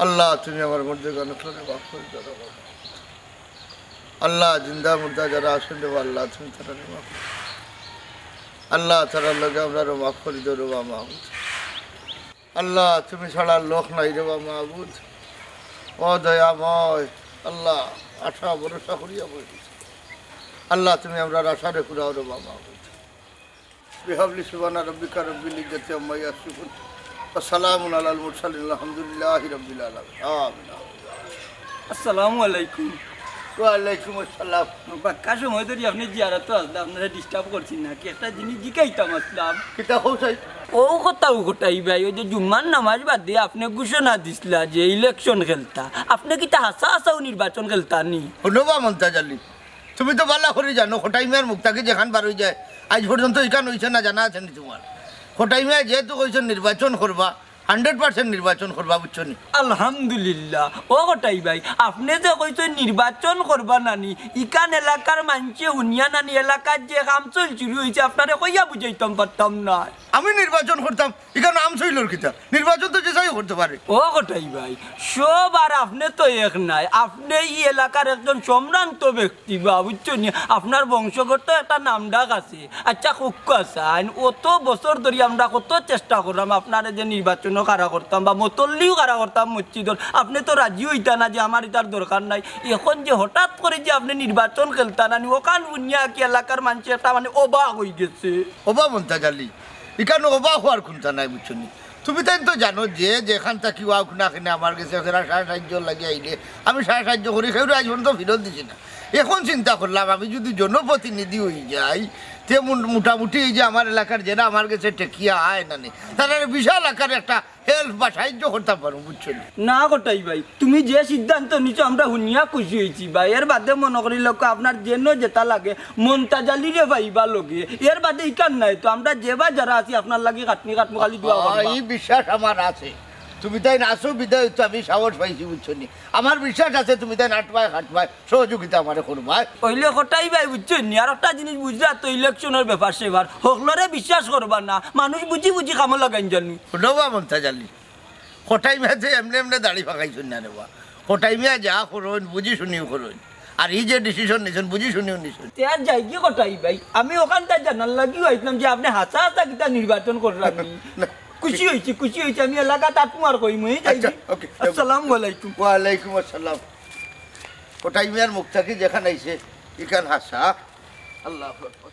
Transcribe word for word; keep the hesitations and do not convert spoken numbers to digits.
আল্লাহ, তুমি আমার মধ্যে গণতন্ত্রে মাফ করে দাও রে বাবা। আল্লাহ, জিন্দা মুর্দা যারা আছেন রে বাবা, আল্লাহ, তুমি তারারে মাফ করো। আল্লাহ, তারার লগে আমরারে মাফ করে দাও রে বাবা মাবুদ। আল্লাহ, তুমি ছাড়া লোক নাই রে বাবা মাবুদ। ও দয়াময়, আল্লাহ, আশা ভরসা করিয়া বই রইছি। আল্লাহ, তুমি আমরার আশারে পুরাও রে বাবা মাবুদ। বিহাবলি সুবহানা রব্বিকা রব্বিল ইজ্জাতি আম্মা ইয়াসিফুন। ওয়া সালামুন আলাল মুরসালিন, আলহামদুলিল্লাহি রাব্বিল আলামিন। আমিন। আসসালামু আলাইকুম। ওয়ালাইকুম আসসালাম। বাক্কা সময় ধরি আপনে জিয়ারতো আছলা, আপনারে disturb করছি না কি? একটা জিনিস জিকাইতাম আছলাম। কিতা কও চাই? অউ কথা, অউ কথাই ভাই, অউ যে জুম্মার নামাজ বাদে আপনে ঘোষণা দিছলা যে election খেলতা, আপনে কিতা হাছা হাছাউ নির্বাচন খেলতা নি? হুনো বা মন্তাজ আলী, তুমি তো ভালা করি জানো, কটাই মিয়ার মুখ থাকি যেখান বার অই যায়, আইজ পর্যন্ত ইখান অইছে না, জানা আছে নি তুমার? কটাই মিয়া যেহেতু কইছইন নির্বাচন করবা, hundred percent নির্বাচন করবা, বুঝছো নি? আলহামদুলিল্লাহ। ও কটাই ভাই, আপনে যে কইছইন নির্বাচন করবা নানি, ইখান এলাকার মানষে হুনিয়া নানি, এলাকার যে কাম চইল শুরু অইছে, আপনারে কইয়া বুঝাইতাম পারতাম না। আমি নির্বাচন করতাম, ইখান আম চইলর কিতা? নির্বাচন তো যে যাই করতে পারে। ও কটাই ভাই, সব আর আপনে তো এক নায়। আপনে ই এলাকার একজন সম্ভ্রান্ত ব্যক্তি বা, বুঝছো নি? আপনার বংশগত একটা নামডাক আছে। আচ্ছা, কউক্কা চাইন, অত বছর ধরি আমরা কত চেষ্টা করলাম আপনারে যে নির্বাচনো খাড়া করতাম বা মতল্লিও খাড়া করতাম মসজিদর, আপনে তো রাজি অইতা না যে আমার ইতার দরকার নাই। এখন যে হঠাৎ করি যে আপনে নির্বাচন খেলতা নানি, অখান হুনিয়া কি এলাকার মানষে একটা মানে অবাক অইগেছে। অবাক মন্তাজ আলী, ইখান অবাক অওয়ার কুন্তা নাই, বুঝছো নি? তুমি তাইন তো জানো যে যেখান থাকি অউক না কেনে আমার গেছে কেরা সাহায্য লাগি আইলে আমি সাহায্য করি, কেউরে আইজ পর্যন্ত ফিরত দিছি না। এখন চিন্তা করলাম, আমি যুদি জনপ্রতিনিধি অই যাই, তে মু-, মোটামুটি এই যে আমার এলাকার যেরা আমার গেছে টেকিয়া আয় নানি, তারারে বিশাল আকারে একটা help বা সাহায্য করতাম পারমু, বুঝছো নি? না কটাই ভাই, তুমি যে সিদ্ধান্ত নিছো আমরা হুনিয়া খুশি অইছি ভাই। এর বাদে মনো করি লক্ষ্য আপনার যেন যেটা লাগে মন্তাজ আলীরে পাইবা লগে। এর বাদে ইখান নাই তো, আমরা যেবা যারা আছি আপনার লাগি খাটনি খাটমু, খালি দোয়া করবা। ই বিশ্বাস আমার আছে, তুমি তাইন আছো বিদায় তো আমি সাহস পাইছি, বুঝছো নি? আমার বিশ্বাস আছে তুমি তাইন আটবায় খাটবায়, সহযোগিতা আমারে করবায়। অইলে কটাই ভাই, বুঝছো নি? আর একটা জিনিস বুঝলা তো, election-র ব্যাপার সেবার হকলরে বিশ্বাস করবা না, মানুষ বুঝি বুঝি কামো লাগাইন জানি। হুনো বা মন্তাজ আলী, কটাই মিয়া যে এমনে এমনে দাড়ি ফাকাইছইন না রে বা। কটাই মিয়া যা করইন, বুঝি শুনিউ করইন। আর ই যে decision নিছইন, বুঝি শুনিউ নিছইন। তে আর যাইগি কটাই ভাই, আমি অখানতা জানার লাগিউ আইছলাম যে আপনে হাছা হাছা কিতা নির্বাচন কররা নি। না। খুশি অইছি, খুশি অইছি, আমি এলাকাত আটমু আর কইমু, এই যাইগি। আচ্ছা, okay, okay। আসসালামু আলাইকুম। ওয়ালাইকুম আসসালাম। কটাই মিয়ার মুখ থাকি যেখান আইছে, ইখান হাছা। আল্লাহ হাফেজ।